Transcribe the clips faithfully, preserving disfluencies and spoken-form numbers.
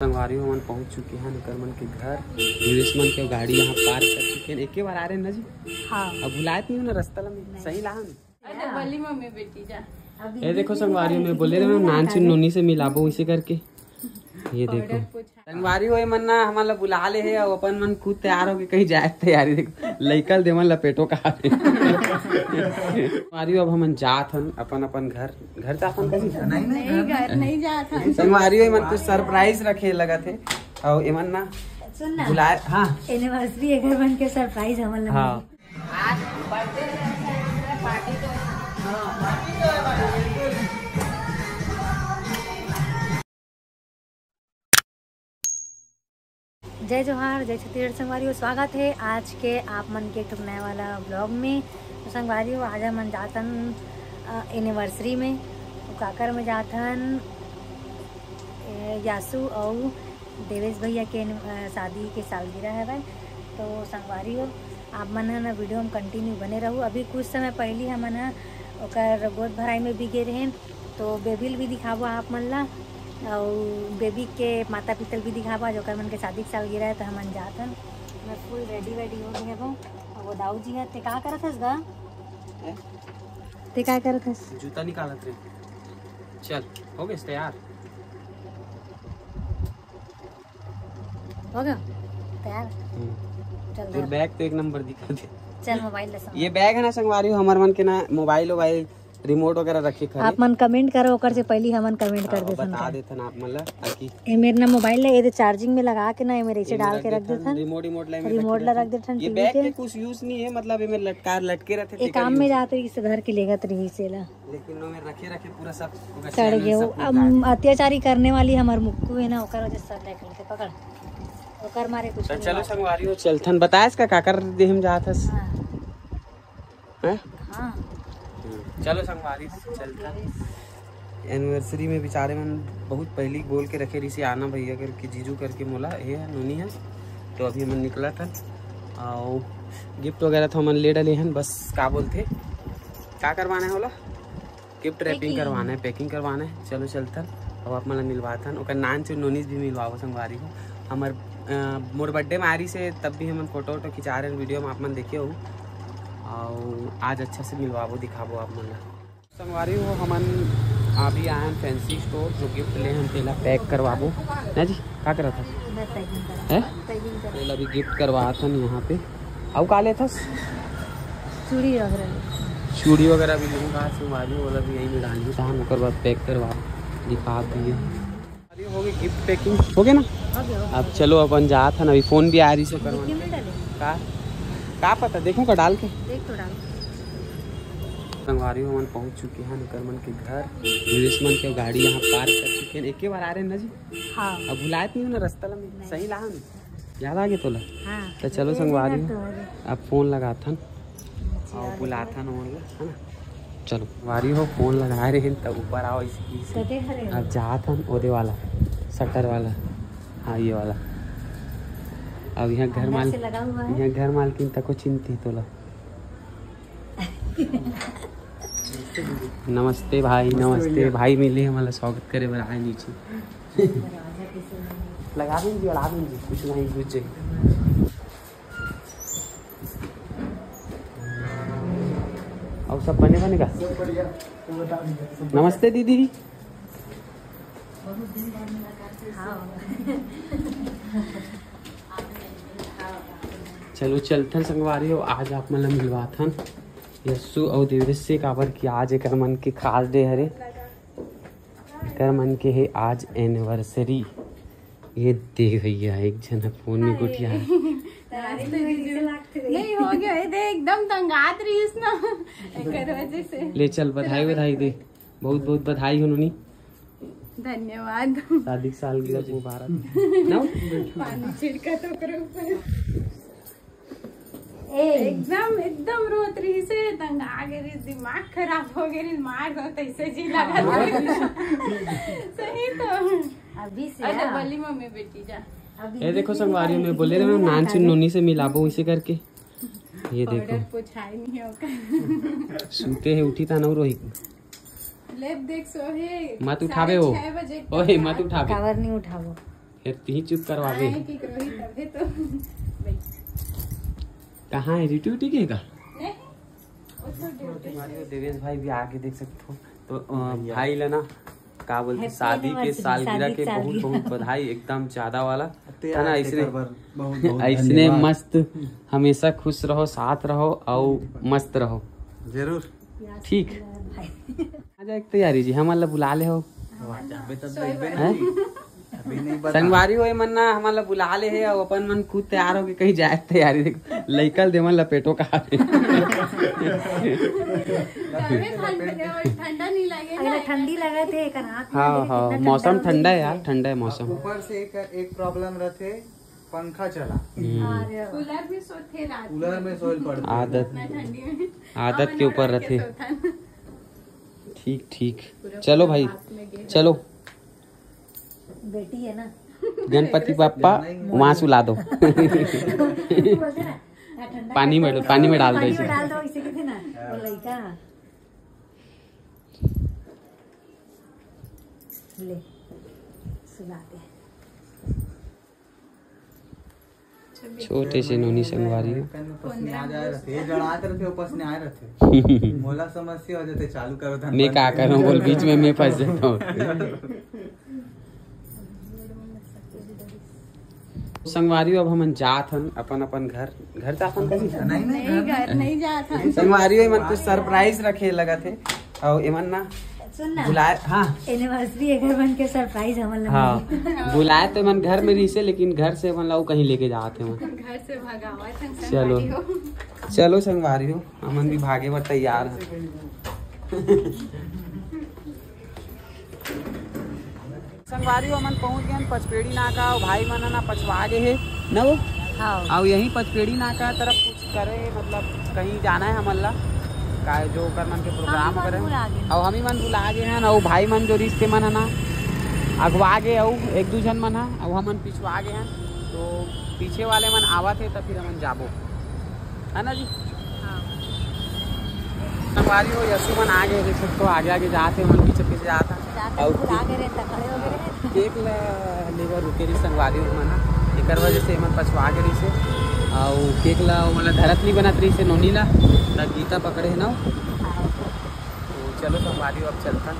संगवारी हो, हमन पहुंच चुके हैं एकर मन के घर। वीरेश मन के गाड़ी यहाँ पार्क कर चुके हैं। एके बार आ रहे हैं ना जी? हाँ। अब भुलायत नहीं हो ना रास्ता ला में? नहीं। सही ला हम? अरे बली मम्मी बेटी जा। ये देखो संगवारी हो, मैं बोले रहे हूँ, नान चुन नोनी से मिलाबो इसे करके। ये देखो। संगवारी हो, ये मन ना हमन ला बुला ले हे, अउ अपन मन खुद तैयार होके कहीं जाए तैयारी। देखो, लइका ल देवन लपेटो कहा। संगवारी हो, अब हमन जात हन अपन अपन घर। घर जात हन कहीं? नहीं, घर नहीं जात हन। संगवारी हो, ये मन कुछ सरप्राइज रखे लगत हे, अउ ये मन ना सुन ना, बुलाए। हाँ। एनिवर्सरी एकर मन के सरप्राइज हमन ला हाँ। मिली। जय जोहार, जय छत्तीसगढ़ संगवारी हो, स्वागत है आज के आप मन के एक ठो नया वाला ब्लॉग में। तो संगवारी हो, आज हमन जातन एनिवर्सरी में, तो काकर में जातन ए, यासु अउ देवेश भैया के एनि-, अ, शादी के सालगिरह हवय। तो संगवारी हो, आप मन ह ना वीडियो में कंटिन्यू बने रहू। अभी कुछ समय पहली हमन ह ओकर गोद भराई में भी गे रहेन, तो बेबी ल भी दिखाबो आप मन ला, अउ बेबी के माता पिता ल भी दिखाबो। आज ओकर मन के शादी के सालगिरह है, तो हमन जात हन। मैं फुल रेडी वेडी हो गए हूँ। अब वो दाऊ जी है, ते का करत हस गा? हैं? ते का करत हस? जूता निकालत रहे। चल, हो गए तैयार। हो गया? तैयार? हम्म। चल तोर दे। बैग तो एक नंबर दिखा दे। चल मोबाइल ले संग। ये बैग है ना संगवारी हो, हमर मन के ना मोबाइल वोबाइल रिमोट वगैरह रखे खरे। आप मन कमेंट करो, ओकर से पहली हमन कमेंट कर हाँ, देथन बता का। देथन आप मन ला, ताकि ए मेर ना मोबाइल ले, ये दे चार्जिंग में लगा के ना, ये मेर ऐसे ये डाल मेर के रख देथन, देथन। रिमोट, रिमोट ला ये मेर रिमोट रखे ला रख देथन। देथन, ये टीवी बैग के। के कुछ यूज नहीं है, मतलब ये मेर लटका, लटके रहते, ये तेकर काम में यूज है। जात रही से धर के लेगत रही से ला। लेकिन वो मेर रखे रखे पूरा सब ओकर सड़ चैनल गए सब वो। कुछ अब गायब। अत्याचारी करने वाली हमार मुक्कू है ना, ओकर वजह से सब देख लेते। पकड़, ओकर मारे कुछ तो नहीं चलो बात। संगवारी हो, चलथन। बताएस का काकर देह में जात हस? हाँ। हैं? हाँ। हम्म, चलो संगवारी, चलथन। एनिवर्सरी में बेचारे मन बहुत पहली बोल के रखे रही से आना भैया करके, जीजू करके मोला, ये है, नोनी है। तो अभी हमन निकलत हन। अउ गिफ्ट वगैरह तो हमन ले डले हन, बस का बोलथे, का करवाना है ओला? Gift wrapping packing. करवाना है, पैकिंग करवाना है। चलो चलथन, अब आप मन ला मिलवाथन। ओकर नान चो नोनीस भी मिलवाबो संगवारी हो। हमर, अ, मोर बर्थडे में आ रही से, तब भी हमन फोटो वोटो खिंचा रहे हैं, वीडियो में आप मन देखे हो। अउ आज अच्छा से मिलवाबो, दिखाबो आप मन ला। संगवारी हो, हमन अभी आए हैं फैंसी स्टोर, जो गिफ्ट ले हम तेला पैक करवाबो। ना जी, का करत है? इधर पैकिंग करो। हैं? पैकिंग करो। तेला भी गिफ्ट करवाथन यहाँ पे। अउ का लेथस? चूड़ी वगैरह ले। चूड़ी वगैरह भी लूँगा, संगवारी वाला भी यहीं में डालनी था हम, ओकर बाद पैक करवा दिखा दिए। अरे हो गए गिफ्ट पैकिंग, हो गया ना? हो गया, हो गया। अब चलो अपन जात हन, अभी फोन भी आ रही से करवाने। डिक्की में डाले? का? का पता, देखूँ का डाल के। देख तो डाल। संगवारी हो, हमन पहुँच चुके हैं एकर मन के घर। वीरेश मन के गाड़ी यहाँ पार्क कर चुके हैं। एके बार आ रहे हैं ना जी? हाँ। अब भुलायत नहीं हो ना रास्ता ला में? नहीं। सही ला हम? याद आ गए तोला? हाँ। तो चलो ये संगवारी, घर तो हरे। अब फोन लगाथन अच्छा, और याद बुलाथन ओमन ला, है ना? चलो संगवारी हो, फोन लगाए रहे हैं, तब ऊपर आओ इसकी से। कते हरे? अब जात हन ओदे वाला, शटर वाला, हाँ ये वाला। अब यहाँ घर अंदर माल-, से लगा हुआ है। यहाँ घर मालकिन तको चिंतित तोला। नमस्ते भाई, नमस्ते नमस्ते भैया। भाई मिले, हमारा स्वागत करे बर आए नीचे। लगा देंगे, अड़ा देंगे, कुछ नहीं, बुझ जाए। और सब बने बने का? सब बढ़िया, तो बता दीजिए, सब नमस्ते दीदी। चलो चलथन संगवारी हो, आज आप मन ला मिलवाथन यस्सु अउ देवरेश से, काबर कि आज एकर मन के खास डे हरे, एकर मन के हे आज एनिवर्सरी। ये दे भैया, एक झन ह फोन में गोठिया है। नहीं हो गया, ये दे एकदम तंगात रहीस ना, एकर वजह से। ले चल, बधाई, बधाई दे, बहुत बहुत बधाई हो नोनी। धन्यवाद। शादी के सालगिरह मुबारक। ना? पानी छिड़का तो ओकरे ऊपर। ए। एकदम, एकदम रोत रहीस हे, तंगा गे रहीस, दिमाग खराब हो गे रहीस, मार दो तैसे जी लगा था। सही तो। अभी से अरे आ। बली मम्मी बेटी जा। अभी ए देखो संगवारी, मैं बोले रहे नान चुन नोनी से मिलाबो इसे करके। ये देखो। पाउडर पोछाए नहीं होगा। सूते है, उठी था ना रोहित। लेब देख सो हे, मत उठावे साढ़े हो। छह बजे ओए, तक मत उठावे। काबर नहीं उठाबो। फिर तिही चुप करवावे। हाँ, ठीक रही, तभे तो। कहाँ है, ड्यूटी उटी के का? नहीं, वो तो ड्यूटी से। देवेश भाई भी आके देख सकते हो। तो, अ, भैया। भाई ला ना, का बोलते, Happy शादी के anniversary, सालगिरह शादी के बहुत, सालगिरह। बहुत बधाई, एकदम ज्यादा वाला, अते है ना? आज ऐसने, तेकर बर बहुत, बहुत ऐसने धन्यवाद। मस्त, हमेशा खुश रहो, साथ रहो, अउ मस्त रहो। जरूर। ठीक। आ जाए के तैयारी जी, हमन ला बुला ले हो। वाह, जाबे तब देखबे ना। हैं? अभी नहीं बता। संगवारी हो, एमन ना हमन ला बुला ले हे, अउ अपन मन खुद तैयार होके कहीं जाए के तैयारी। देख, लइका ल देमन लपेटो कहा थे। तबे ठंड लगे, ठंडा नहीं लगे ना। अगर ठंडी लगे थे, एकर हाथ में हाँ, देखे हाँ, कितना मौसम ठंडा ठंडा है होता यार, है। ठंडा है मौसम। ऊपर से एक, एक प्रॉब्लम रहते, पंखा चला। हम्म। और कूलर में सोते रात कूलर में। में सोए पड़ते। आदत, इतना ठंडी में। आदत के ऊपर रहते। सोता ना। ठीक, ठीक। पूरा चलो पूरा भाई, हाथ में गेहूं। चलो। बेटी है ना। गणपति बप्पा वहाँ सुला दो। बोलते ना, हाँ, ठंडा पानी में, करके पानी में डाल दो पानी इसे। में डाल दो, इसे कहते ना, वो लइका। ले, सुला दे। छोटे से नोनी संगवारी हो। पसीने आ जाए रहते, ये जड़ात रहते, वो पसीने आए रहते। मोला समस्या हो जाते, चालू करो धन मैं बंद का करो। करूं, बोल, बीच में मैं फंस जाता हूँ। संगवारी हो, अब हमन जात हन अपन अपन घर, घर जात हन कभी? नहीं, नहीं, नहीं, घर घर नहीं जात हन। संगवारी हो, एमन कुछ सरप्राइज रखे लगत हे। अउ एमन ना सुन ना, बुलाए, हाँ। एनिवर्सरी एकर मन के सरप्राइज हमन ला हाँ, मिली। बुलाए तो एमन घर में रहिसे, लेकिन घर से एमन ला अउ कहीं लेके जात हे एमन। घर से भगावत हन चलो। संगवारी हो। चलो संगवारी हो, हमन भी भागे बर तैयार हन। संगवारी हो, हमन पहुंच गए हन पचपेड़ी नाका, अउ भाई मन ह ना पछवा गे हे न वो। हाँ। अउ यही पचपेड़ी नाका तरफ कुछ करे, मतलब कहीं जाना है हमन ला, का जो ओकर मन के प्रोग्राम हम मन करे। भुला गे। अउ हम ही मन भुला गे हन, अउ भाई मन जो रिश्ते मन है ना, अगवा गे, अउ एक दू झन मन है, अउ हमन पिछवा गे हन, तो पीछे वाले मन आवत हे, त फिर हमन जाबो। है ना जी? हाँ। संगवारी हो, यशु मन आ गए, देख सकते हो, आगे आगे जाते हैं, मन पीछे पीछे जाता है। जाते और भुला केक, गए रहे, खड़े हो गए रहे। केक ला लेबर रुके रही संगवारी हो मना, एकर वजह से एमन पछवा के रही से। और केक ला, वो वाला धरत नहीं बनत रही से, नोनी ला, त गीता पकड़े है ना। हाँ। तो चलो संगवारी हो, अब चलता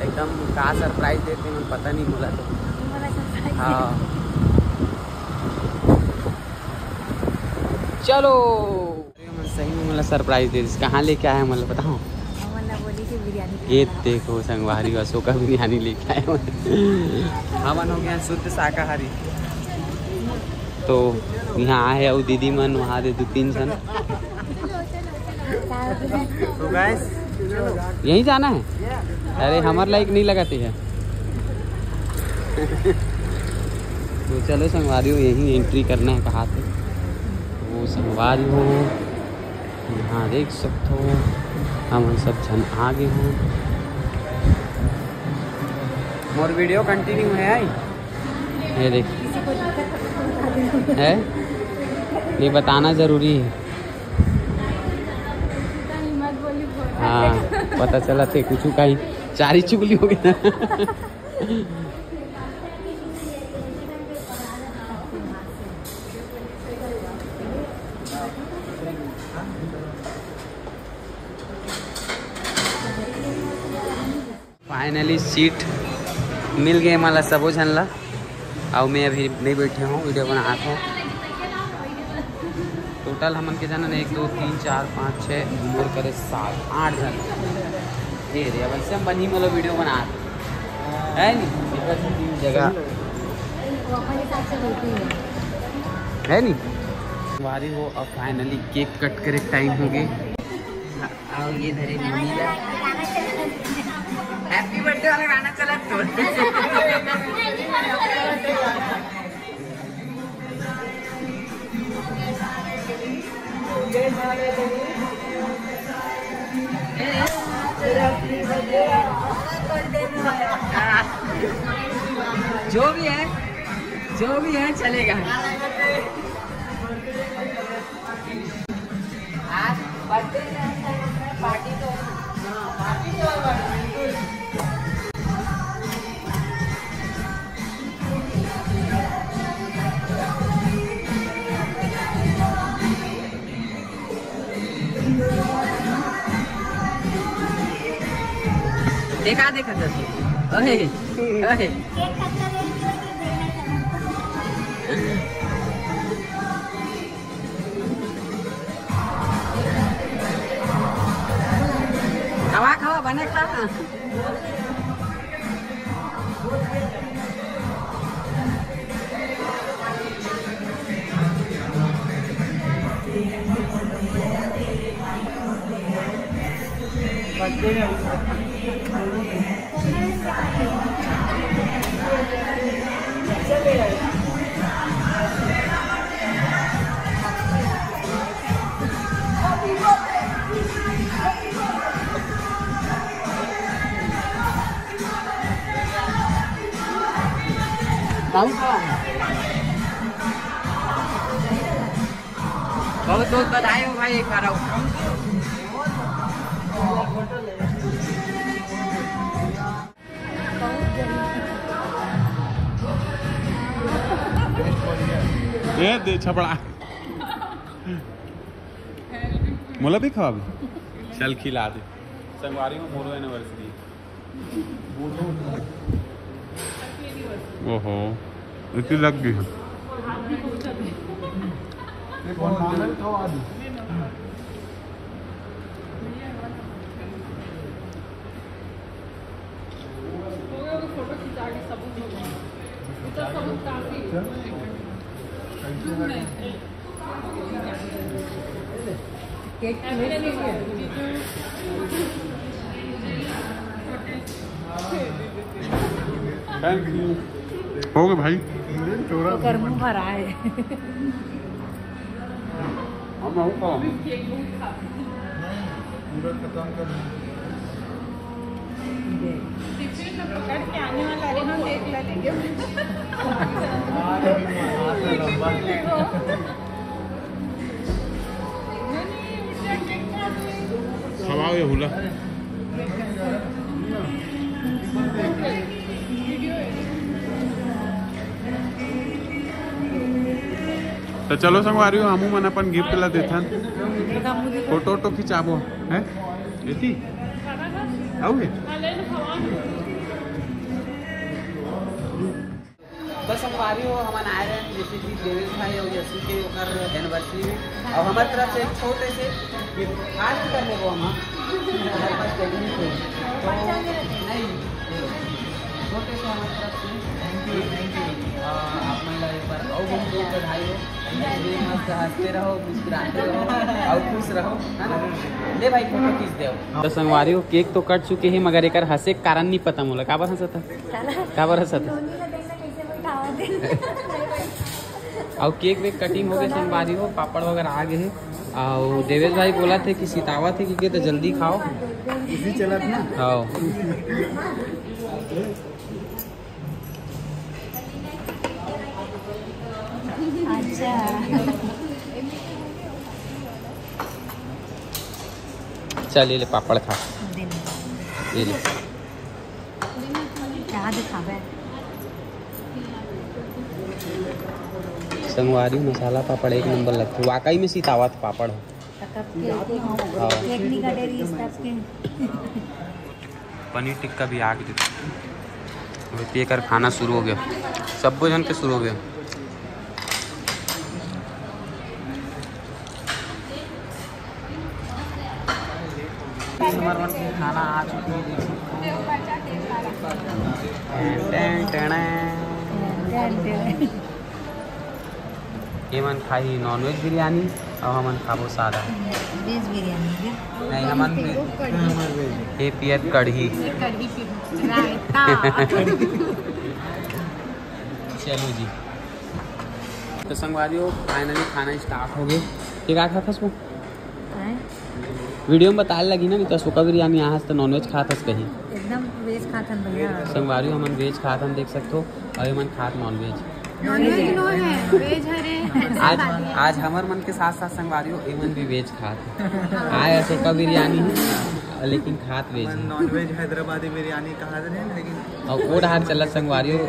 एकदम का सरप्राइज देते हैं, पता नहीं बोला तो। ये वाला सरप्राइज हाँ। चलो। अरे, हमन सही में मोला सरप्राइज दे दिस। कहाँ लेके आए हैं, मोला बताओ। हमन ला बोली कि बिरयानी ये खाना। देखो संगवारी, अशोका बिरयानी लेके आए हैं। हमन हो गए हैं शुद्ध शाकाहारी। तो यहाँ आए हैं, वो दीदी मन वहाँ दे दो तीन जन। तो गाइस, यहीं जाना है। अरे, हमर लाइक नहीं लगाते हैं। तो चलो संगवारी हो, यहीं एंट्री करना है, कहा थे वो संगवारी हो। यहाँ देख सकते हो, हमन सब झन आ गए हैं। मोर वीडियो कंटिन्यू है, आई ये देख। है, ये बताना जरूरी है। हाँ, पता चला थे कुछ कहीं चारी चुगली हो गया। फाइनली सीट मिल गए मला सबो झन ला। अउ मैं अभी नहीं बैठे हूँ, वीडियो बनात हूँ। टोटल हमन के झन, एक, दो, तीन, चार, पाँच, छः, मोर करे सात, आठ झन। ये रे, अब ऐसे हम बनी, मतलब, वीडियो बनात है नी? जगह है नी? संगवारी हो, अब फाइनली केक कट करे टाइम हो गए। आओ, ये धरे मम्मी ला। हैप्पी बर्थडे वाला गाना चला तो। जो भी है, जो भी है, चलेगा। आज बर्थडे है, पार्टी तो, हाँ, पार्टी तो होगा, बिल्कुल। देखा, देखा, देखा। ओहे, ओहे। खावा, खावा, बने खा। बहुत बहुत बधाई हो भाई, एक बार आओ। ये दे छपड़ा। मोला भी खवाबे। चल खिला दे। संगवारी में मोरो एनिवर्सरी। ओहो, इतनी लग गई है। फोटो खिंचा के सबूत हो गया। इतना सबूत काफी है। हो गए भाई। ओकर मुंह भरा है। हम हूँ कौन? पूरा खत्म कर। पकड़ के आने वाला है, हम देख ले लेंगे। खवाओ ये हुला। तो चलो संगवारी हो, हमू मन अपन गिफ्ट ला देथन। फोटो वोटो खिंचाबो, हैं? एती? आऊ हे? तो संगवारी हो, हमन आए रहे, जैसे कि देवेश भाई और यशु के ओकर एनिवर्सरी में, और हमारे तरफ से एक छोटे से गिफ्ट आज कर लेबो हम। हमारे पास टेबल नहीं थे। तो नहीं, छोटे से हमारे तरफ से। Thank you, thank you. आप मन ला एक बार और बहुत बहुत बधाई हो। ये मस्त हंसते रहो, मुस्कुराते रहो और खुश रहो, है ना? ले भाई, फोटो खींच दे। तो संगवारी हो, केक तो कट चुके हैं, मगर एकर हंसे के कारण नहीं पता मोला। काबर हंसत हे? काबर हंसत हे? अउ केक वेक कटिंग हो गए संगवारी हो, पापड़ वगैरह आ गए हैं। अउ देवेश भाई बोला थे कि सितावा थे कि के तो जल्दी खाओ। इसी चलत ना। हाँ। अच्छा। चल, ये ले पापड़ खा। दे दे। ये ले। क्या दिखावे? संगवारी मसाला पापड़ एक नंबर लगथे, वाकई में सितावत पापड़ हो। तब के हाँ। एक निगाह दे रही है, तब के। पनीर टिक्का भी आ गया। अभी एकर खाना शुरू हो गया, सब्बो जन के शुरू हो गया। हमारे मन के खाना आ चुकी है, देख सकते हो। Ten, ten, ten. एमन खाही नॉनवेज बिरयानी अउ हमन खाबो सादा। वेज बिरयानी के। नहीं, हमन भी। ये पियत कढ़ी। ये कढ़ी पी-, रायता। चलो जी। तो संगवारी हो, finally खाना start हो गए। ये का खाथस वो? हैं? वीडियो में बताए लगी ना, नहीं तो सुक्का बिरयानी यहाँ से तो नॉनवेज खाथस कहीं। एकदम वेज खाथन भैया। संगवारी हो, हमन वेज खाथन, देख सकते हो, और एमन खात नॉनवेज। नॉनवेज नो है, वेज हरे। आज, आज हमर मन के साथ साथ संगवारी हो, एमन भी वेज खात। आए सुक्का बिरयानी है, लेकिन खात वेज है। नॉनवेज हैदराबादी बिरयानी कहा रहे हैं, लेकिन अब वो डहार चलत संगवारी हो, अ,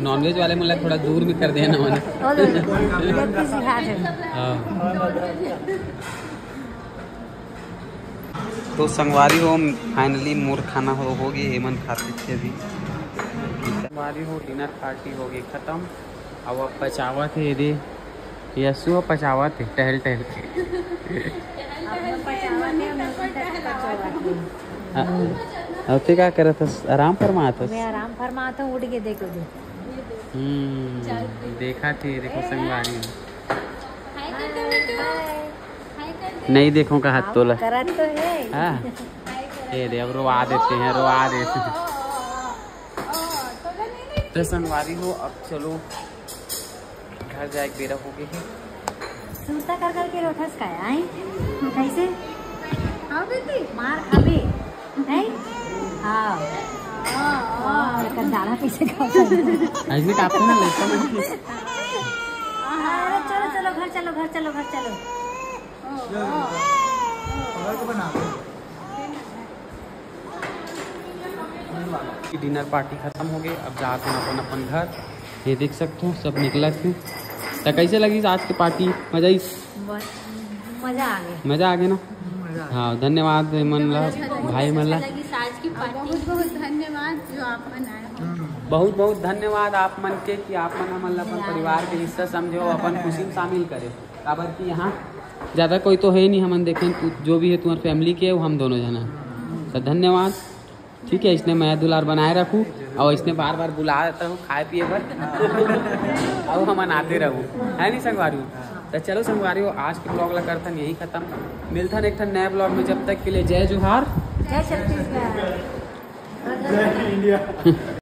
नॉनवेज वाले मन ला थोड़ा दूर में कर देना मने। ओ लो, लो, गलती से खा रहे हैं। हाँ। तो संगवारी हो, finally मोर खाना हो, हो गे, एमन खाते थे अभी। संगवारी हो, dinner party हो गे खत्म। अब, अब पचावत हे रे, ये असु ह पचावत हे, टहल टहल के। अब ते का करत हस? आराम फरमात हस? मैं आराम फरमात हूँ, उठ के देखो दे। हम्म, देखा थे, देखो संगवारी हो। नहीं देखो का हाथ तोला। करत तो है। हाँ। ये दे, अब रोवा देते हैं, रोवा देते हैं। तो संगवारी हो, अब चलो घर जाए के बेरा हो गए है। सुरता कर करके रोथस काय आई? कैसे? हाँ बेटी। मार खाबे। नहीं? हाँ। हाँ, हाँ। एकर दाढ़ा कैसे खाबे? ऐसे काटते ना, लड़का में। अरे चलो, चलो, घर चलो, घर चलो, घर चलो। Dinner party खत्म हो गए, अब जात हन अपन अपन घर। ये देख सकते हो, सब निकलत हे। तो कैसे लगिस आज के party? मजा आइस? मजा आ गया। मजा आ गया ना? हाँ, धन्यवाद मन ला, भाई मन ला। लगिस आज की party। बहुत बहुत धन्यवाद जो आप मन आए हो। बहुत बहुत धन्यवाद आप मन के कि आप मन हमन ला अपन परिवार के हिस्सा समझे हो, अपन खुशी में शामिल करे। काबर कि यहाँ ज़्यादा कोई तो है नहीं, हमन देखें तू, जो भी है तुम्हारे family के, वो हम दोनों जना। तो धन्यवाद। ठीक है, इसने मया दुलार बनाए रखू और इसने बार बार बुलात रहू खाए पिए बर। और हमन आते रहू, है नहीं संगवारी हो? तो चलो संगवारी हो, आज के vlog ला करथन यही खत्म। मिलथन एक ठन नया vlog में, जब तक के लिए जय जोहार। जय छत्तीसगढ़।